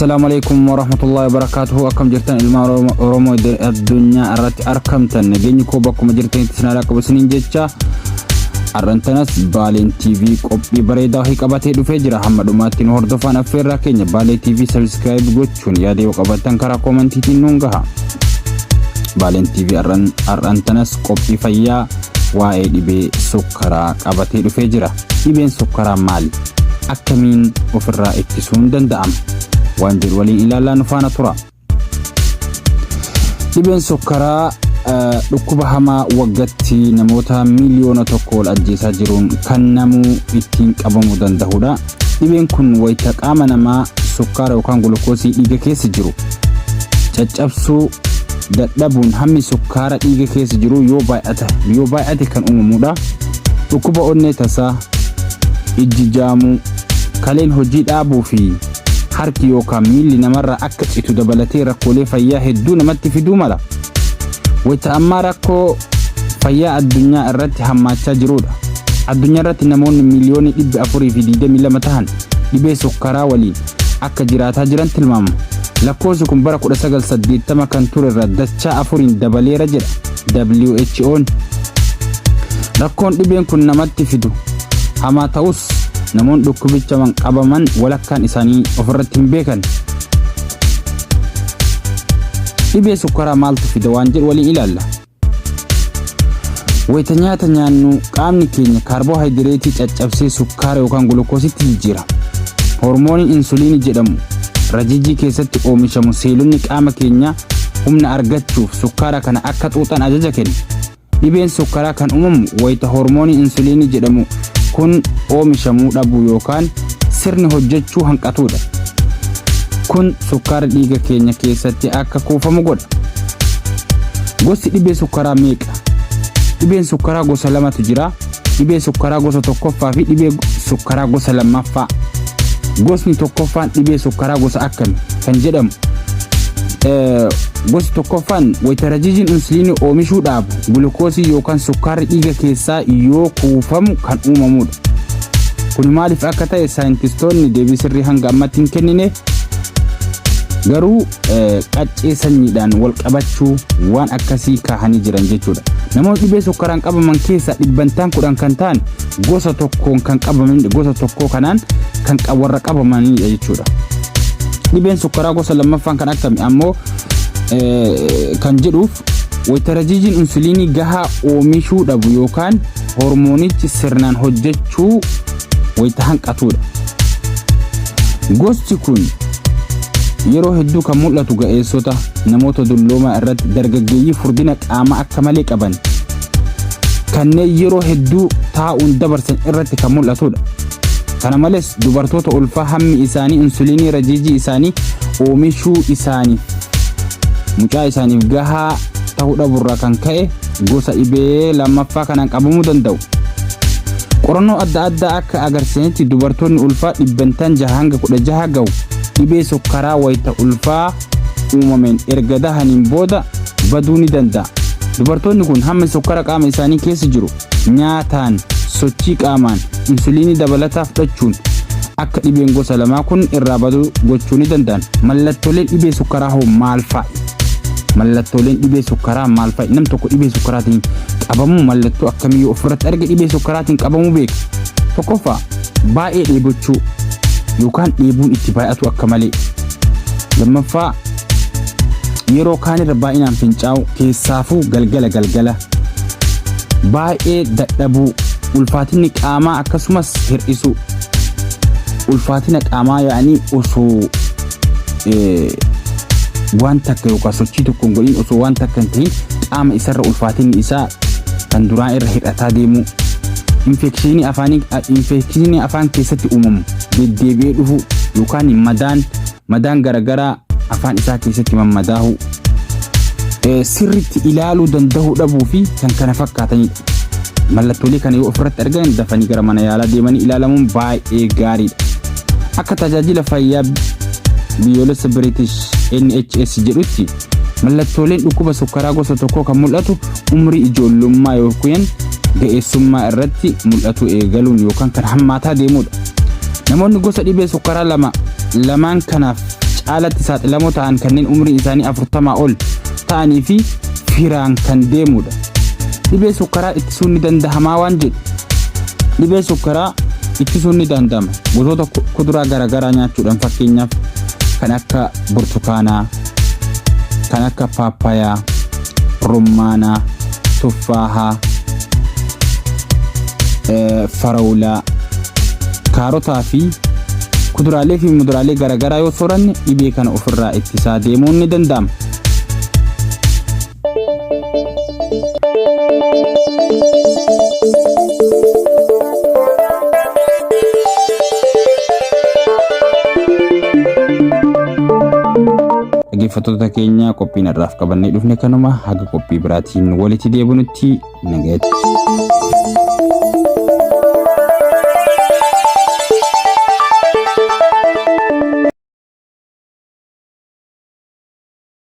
Assalaamu alaikum warahmatullahi wabarakatuhu. Akkam jirtan ilmaan Oromoo addunyaa irratti arkamtan? Nageenyi koo bakkuma jirtanitti isin haa qabu isiniin jecha. Har'antanas Baaleen TV qophii bareedaa wahii qabatee dhufee jira. Hamma dhumaatti nu hordofaan affeerraa keenya. Baalee TV subscribe gochuun yaada yoo qabaattan karaa koomantiitiin nuun gaha. Baaleen TV har'antanas qophii fayyaa waa'ee dhibee sukkaraa qabatee dhufee jira. Dhibeen sukkaraa maali? Akkamiin ofirraa ittisuun danda'ama? Waan jedhu waliin ilaalaa nu faana tura. Dhibeen sukkaraa dhukkuba hamaa waggatti namoota 1 miiliyoona ol ajjeesaa jiruun kan namuu ittiin qabamuu danda'udha. Dhibeen kun wayita qaama namaa sukkaara yookaan gulukoosii dhiiga keessa jiru caccabsuu dadhabuun hammi sukkaara dhiiga keessa jiru yoo baay'ate kan uumamudha. Dhukkuba onnee tasaa, ijji jaamuu, kaleen hojii dhaabuu fi harki yookaan miilli namarraa akka citu dabalatee rakkoolee fayyaa hedduu namatti fiduu mala. Wayita ammaa rakkoo fayyaa addunyaa irratti hammaachaa jirudha. Addunyaa irratti namoonni 422,000,000 tahan dhibee sukkaraa waliin akka jiraataa jiran tilmaamama. Lakkoofsi kun bara 1980 kan ture irra dachaa afuriin dabaleera jedha WHO'n. Rakkoon dhibeen kun namatti fidu hamaa ta'us, namoonni dhukkubicha qabaman walakkaan isaanii ofirratti hin beekan. Dhibee sukkaraa maaltu fida waan jedhu waliin ilaalla. Wayita nyaata nyaannu qaamni keenya kaarboohayidireetii caccabsee sukkaara yookaan gulukoositti jijjiira. Hormooniin insuliinii jedhamu rajijii keessatti oomishamu seelonni qaama keenyaa humna argachuuf sukkaara kana akka xuuxan ajaja kenna. Dhibeen sukkaraa kan uumamu wayita hormooniin insuliinii jedhamu kun oomishamuu dhabu yookaan sirni hojjechuu hanqatudha. Kun sukkaarri dhiiga keenya keessatti akka kuufamu godha. Gosti dhibee sukkaraa meeqa? Dhibeen sukkaraa gosa lamatu jira. Dhibee sukkaraa gosa tokkoffaa fi dhibee sukkaraa gosa lammaffaa. Gosni tokkoffaan dhibee sukkaraa gosa akkami kan jedhamu, gosi tokkoffaan wayita rajijiin insuliinii oomishuu dhaabu gulukoosii yookaan sukkaarri dhiiga keessaa yoo kuufamu kan uumamudha. Kun maaliif akka ta'e saayintistoonni deebii sirrii hanga ammatti hin kennine, garuu qaccee sanyiidhaan wal qabachuu waan akkasii kaahanii jiran jechuudha. Namoonni dhibee sukkaaraan qabaman keessaa 10% kan ta'an gosa tokkoon kan qabaman, gosa tokkoo kanaan kan warra qabamanidha jechuudha. Dhibeen sukkaraa gosa lammaffaan kan akkami ammoo kan jedhuuf, wayita rajijiin insuliinii gahaa oomishuu dhabu yookaan hormoonichi sirnaan hojjechuu wayita hanqatudha. Gosti kun yeroo hedduu kan mul'atu ga'eessota, namoota dulloomaa irratti, dargaggeeyyii furdina qaamaa akka malee qaban, kanneen yeroo hedduu taa'uun dabarsan irratti kan mul'atudha. Kana malees dubartoota ulfaa hammi isaanii insuliinii rajiijii isaanii oomishuu isaaniif mucaa isaaniif gahaa ta'uu dhaburraa kan ka'e gosa dhibee lammaffaa kanaan qabamuu danda'u. Qorannoo adda addaa akka agarsiisanitti dubartoonni ulfaa 6% hanga 16 gahu dhibee sukkaraa wayita ulfaa uumameen erga dahaniin booda baduu ni danda'a. Dubartoonni kun hammi sukkara qaama isaanii keessa jiru nyaataan, sochii qaamaan, insuliinii dabalataa fudhachuun akka dhibeen gosa lamaa kun irraa baduu gochuu ni danda'an. Mallattooleen dhibee sukkaraa hoo maal fa'i? Mallattooleen dhibee sukkaraa maal fa'i? Nam tokko dhibee sukkaraatiin qabamuu mallattoo akkamii yoo ofirratti arge dhibee sukkaraatiin qabamuu beeka? Tokkoffaa, baay'ee dheebochuu yookaan dheebuun itti baay'atu akka malee. Lammaffaa, yeroo kaanirra baay'inaan fincaa'u, keessaafuu galgala galgala. Baay'ee dadhabuu, ulfaatinni qaamaa akkasumas hir'isuu. Ulfaatina qaamaa yaa'anii osoo waan takka yookaan sochii tokko hin godhin, osoo waan takka hin ta'in qaama isarra ulfaatinni isaa kan duraan irra hir'ataa deemuu. Infekshinii afaanii, infekshinii afaan keessatti uumamu deddeebi'ee dhufu yookaan madaan garaagaraa afaan isaa keessatti mammadaa'uu. Sirriitti ilaaluu danda'uu dhabuu fi kan kana fakkaatanidha. Mallattoolee kana yoo ofirratti argan dafanii gara mana yaalaa deemanii ilaalamuun baay'ee gaariidha. Akka tajaajila fayyaa biyyoolessa British NHS jedhutti, mallattooleen dhukkuba sukkaraa gosa tokkoo kan mul'atu umrii ijoollummaa yookiin ga'eessummaa irratti mul'atu eegaluun yookaan kan hammaataa deemudha. Namoonni gosa dhibee sukkaraa lama lamaan kanaaf caalatti saaxilamoo ta'an kanneen umriin isaanii 40 ol ta'anii fi firaan kan deemudha. Dhibee sukkaraa ittisuun ni dandahamaa waan jedhu. Dhibee sukkaraa ittisuun ni danda'ama. Gosoota kuduraa garaagaraa nyaachuudhaan fakkeenyaaf kan akka burtukaanaa, kan akka paappayaa, rummaanaa, tuffaahaa, farawulaa, kaarotaa fi kuduraalee fi muduraalee garaagaraa yoo sooranne dhibee kana ofirraa ittisaa deemuun ni danda'ama. Dhaggeeffattoota keenya qophiin har'aaf qabannee dhufne kanuma haga qophii biraatiin walitti deebinutti nagayatti.